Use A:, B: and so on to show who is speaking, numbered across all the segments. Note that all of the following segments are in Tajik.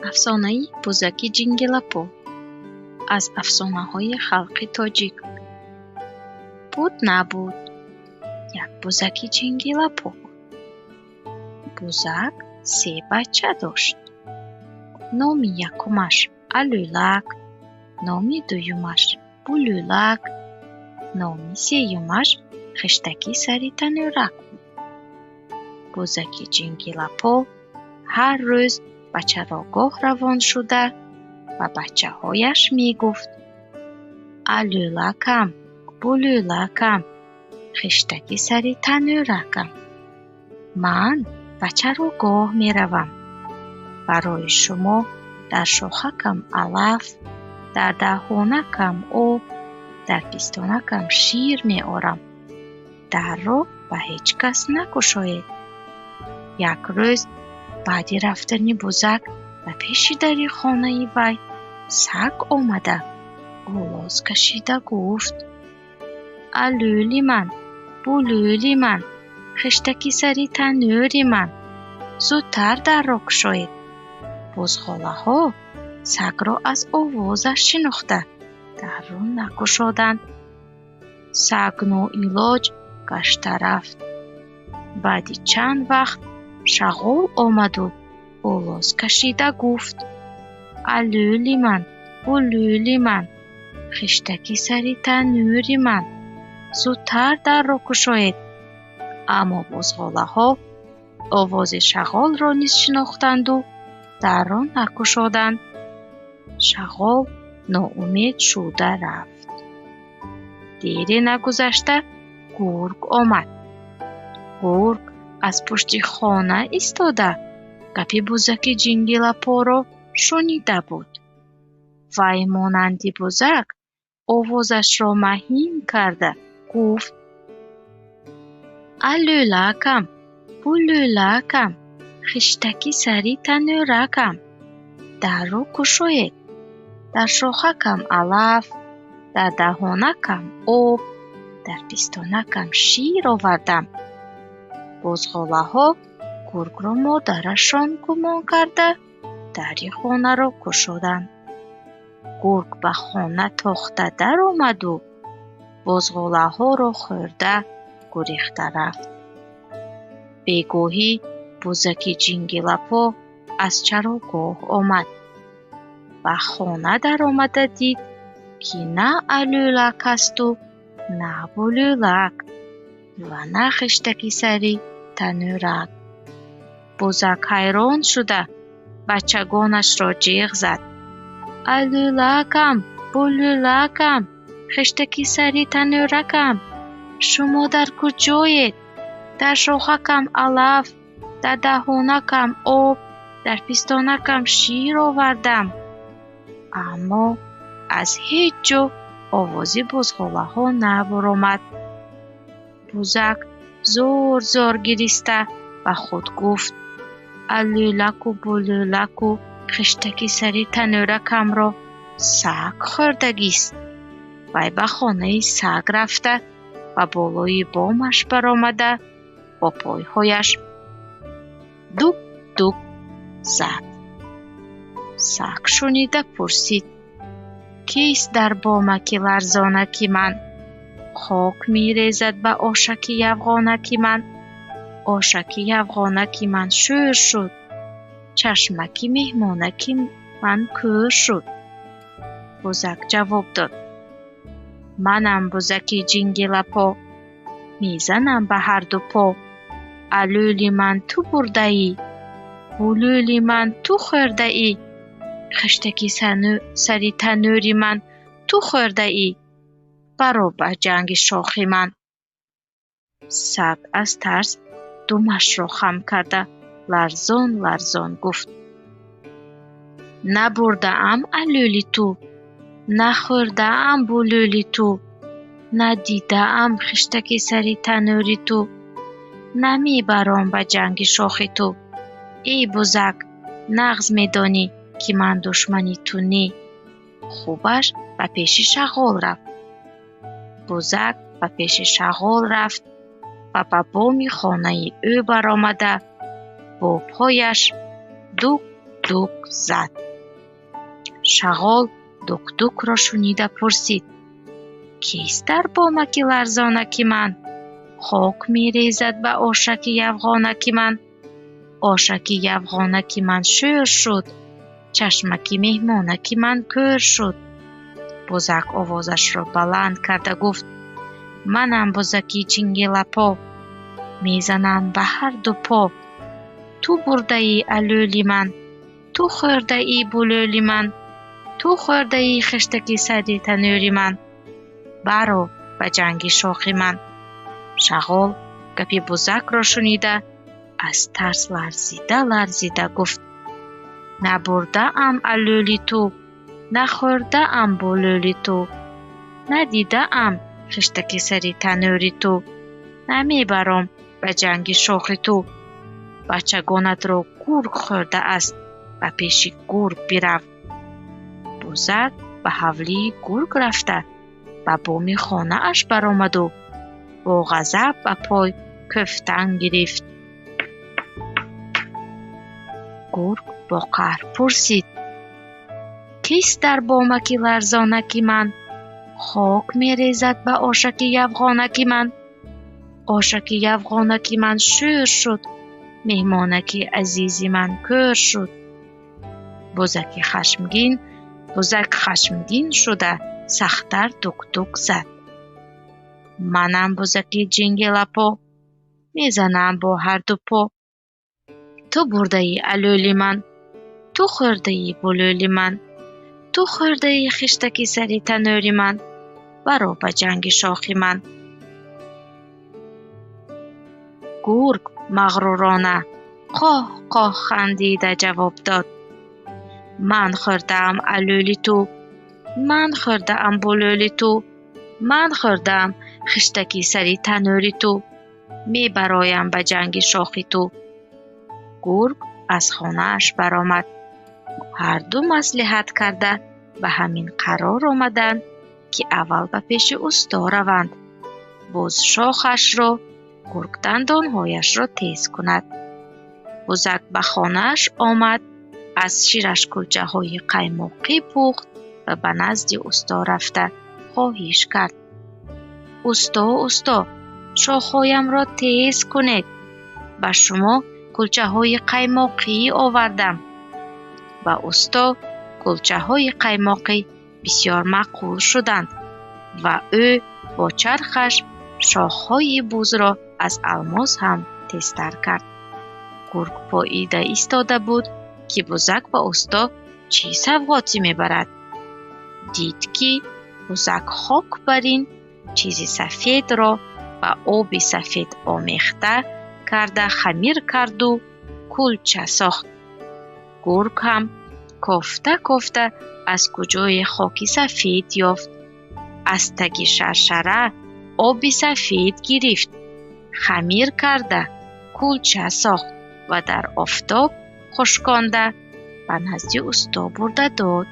A: Афсонаи Бузаки Ҷингилапо аз афсонаҳои халқи тоҷик. Буд набуд, як бузаки ҷингилапо буд. Бузак се бача дошт. Номи якумаш Алӯлак, номи дуюмаш Булӯлак, номи сеюмаш Хиштаки сари танӯрак буд. Бузаки Ҷингилапо ҳар рӯз ба чарогоҳ равон шуда, ба бачаҳояш мегуфт: «Алӯлакам, Булӯлакам, хиштаки сари танӯракам, ман ба чарогоҳ меравам. Барои шумо дар шохакам алаф, дар даҳонакам об, дар пистонакам шир меорам. Дарро ба ҳеҷ кас накушоед». Як рӯз баъди рафтани бузак ба пеши дари хонаи вай саг омада, овоз кашида гуфт: «Алӯли ман, Булӯли ман, хиштаки сари танӯри ман, зудтар дарро кушоед». Бузғолаҳо сагро аз овозаш шинохта, дарро накушоданд. Саг ноилоҷ гашта рафт. Баъди чанд вақт шағол омаду овоз кашида гуфт: «Алӯли ман, Булӯли ман, хиштаки сари танӯри ман, зудтар дарро кушоед». Аммо бузғолаҳо овози шағолро низ шинохтанду дарро накушоданд. Шағол ноумед шуда рафт. Дере нагузашта гург омад. Гург аз пушти хона истода, гапи бузаки Ҷингилапоро шунида буд. Вай монанди бузак овозашро маҳин карда гуфт: «Алӯлакам, Булӯлакам, хиштаки сари танӯракам, дарро кушоед. Дар шохакам алаф, дар даҳонакам об, дар пистонакам шир овардам». Бузғолаҳо гургро модарашон гумон карда, дари хонаро кушоданд. Гург ба хона тохта даромаду бузғолаҳоро хӯрда гурехта рафт. Бегоҳӣ бузаки Ҷингилапо аз чарогоҳ омад. Ба хона даромада дид, ки на Алӯлак ҳасту на Булӯлак ва на хиштаки сари танӯрак. Бузак ҳайрон шуда, бачагонашро ҷеғ зад: «Алӯлакам, Булӯлакам, хиштаки сари танӯракам, шумо дар куҷоед? Дар шохакам алаф, дар даҳонакам об, дар пистонакам шир овардам». Аммо аз ҳеҷ ҷо овози бузғолаҳо набаромад. Бузак зор зор гириста ба худ гуфт: «Алӯлаку Булӯлаку хиштаки сари танӯракамро саг хӯрдагист». Вай ба хонаи саг рафта, ба болои бомаш баромада, бо пойҳояш дук дук зад. Саг шунида пурсид: «Кист дар бомаки ларзонаки ман? Хок мерезад ба ошаки явғонаки ман. Ошаки явғонаки ман шӯр шуд, чашмаки меҳмонаки ман кӯр шуд». Бузак ҷавоб дод: «Манам бузаки Ҷингилапо, мезанам ба ҳарду по. Алӯли ман ту бурдаӣ, Булӯли ман ту хӯрдаӣ, хиштаки сари танӯри ман ту хӯрдаӣ. Баро ба ҷанги шохи ман». Саг аз тарс думашро хам карда, ларзон ларзон гуфт: «Набурдаам алӯли ту, нахӯрдаам булӯли ту, надидаам хиштаки сари танӯри ту, намебаром ба ҷанги шохи ту. Эй бузак, нағз медонӣ, ки ман душмани ту не». Хубаш ба пеши шағол рафт. Бузак ба пеши шағол рафт ва ба боми хонаи ӯ баромада, бо пояш дук дук-дук зад. Шағол дук-дукро шунида пурсид: «Кист дар бомаки ларзонаки ман? Хок мерезад ба ошаки явғонаки ман. Ошаки явғонаки ман шӯр шуд, чашмаки меҳмонаки ман кӯр шуд». Бузак овозашро баланд карда гуфт: «Манам бузаки чингелапо, мезанам ба ҳар ду по. Ту бурдаӣ алӯли ман, ту хӯрдаӣ булӯли ман, ту хӯрдаӣ хиштаки сари танӯри ман. Баро ба ҷанги шохи ман». Шағол гапи бузакро шунида аз тарс ларзида ларзида гуфт: «Набурдаам алӯли ту, нахӯрдаам булӯли ту, надидаам хиштаки сари танӯри ту, намебаром ба ҷанги шохи ту. Бачагонатро гург хӯрдааст, ба пеши гург бирав». Бузак ба ҳавлии гург рафта ба боми хонааш баромаду бо ғазаб ба пой кӯфтан гирифт. Гург бо қаҳр пурсид: «Кист дар бомаки ларзонаки ман? Хок мерезад ба ошаки явғонаки ман. Ошаки явғонаки ман шӯр шуд, меҳмонаки азизи ман кӯр шуд». Бузак хашмгин шуда сахттар дук-дук зад. «Манам бузаки ҷингилапо, мезанам бо ҳар ду по. Ту бурдаӣ алӯли ман, ту хӯрдаӣ булӯли ман, ту хӯрдаӣ хиштаки сари танӯри ман. Баро ба ҷанги шохи ман». Гург мағрурона қоҳ-қоҳ хандида ҷавоб дод: «Ман хӯрдаам алӯли ту, ман хӯрдаам булӯли ту, ман хӯрдаам хиштаки сари танӯри ту. Мебароям ба ҷанги шохи ту». Гург аз хонааш баромад. Ҳарду маслиҳат карда ба ҳамин қарор омаданд, ки аввал ба пеши усто раванд. Буз шохашро, гург дандонҳояшро тез кунад. Бузак ба хонааш омад, аз шираш кулчаҳои қаймоқӣ пухт ва ба назди усто рафта хоҳиш кард: «Усто, усто, шохҳоямро тез кунед. Ба шумо кулчаҳои қаймоқӣ овардам». Ба усто кулчаҳои қаймоқӣ бисёр маъқул шуданд ва ӯ бо чархаш шохҳои бузро аз алмос ҳам тезтар кард. Гург поида истода буд, ки бузак ба усто чӣ савғотӣ мебарад. Дид, ки бузак хок бар ин чизи сафедро ба оби сафед омехта карда хамир карду кулча сохт. Гург ҳам кофта кофта аз куҷое хоки сафед ёфт. Аз таги шаршара оби сафед гирифт, хамир карда кулча сохт ва дар офтоб хушконда ба назди усто бурда дод.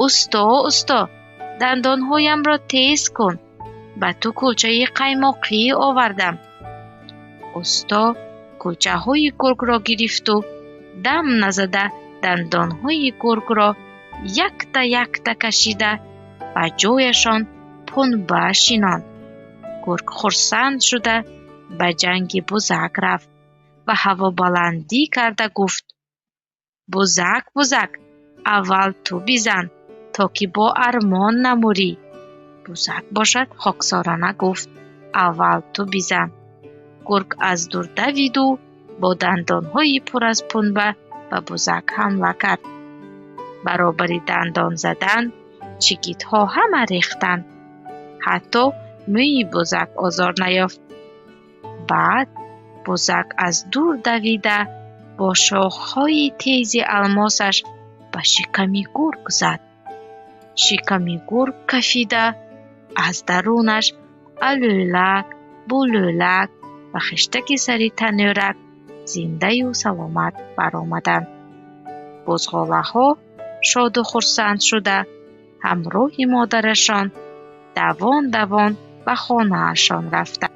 A: «Усто, усто, дандонҳоямро тез кун, ба ту кулчаи қаймоқӣ овардам». Усто кулчаҳои гургро гирифту дам назада дандонҳои гургро якта-якта кашида ба ҷояшон пунба шинонд. Гург хурсанд шуда ба ҷанги бузак рафт ва ҳавобаландӣ карда гуфт: «Бузак, бузак, аввал ту бизан, то ки бо армон намурӣ». Бузак бошад хоксорона гуфт: «Аввал ту бизан». Гург аз дур давиду бо дандонҳои пур аз пунба ба бузак ҳамла кард. Баробари дандон задан чигитҳо ҳама рехтанд. Ҳатто мӯи бузак озор наёфт. Баъд бузак аз дур давида бо шохҳои тези алмосаш ба шиками гург зад. Шиками гург кафида, аз дарунаш алӯлак, булӯлак ва хиштаки сари танӯрак зиндаю саломат баромаданд. Бузғолаҳо шоду хурсанд шуда ҳамроҳи модарашон давон давон ба хонаашон рафтанд.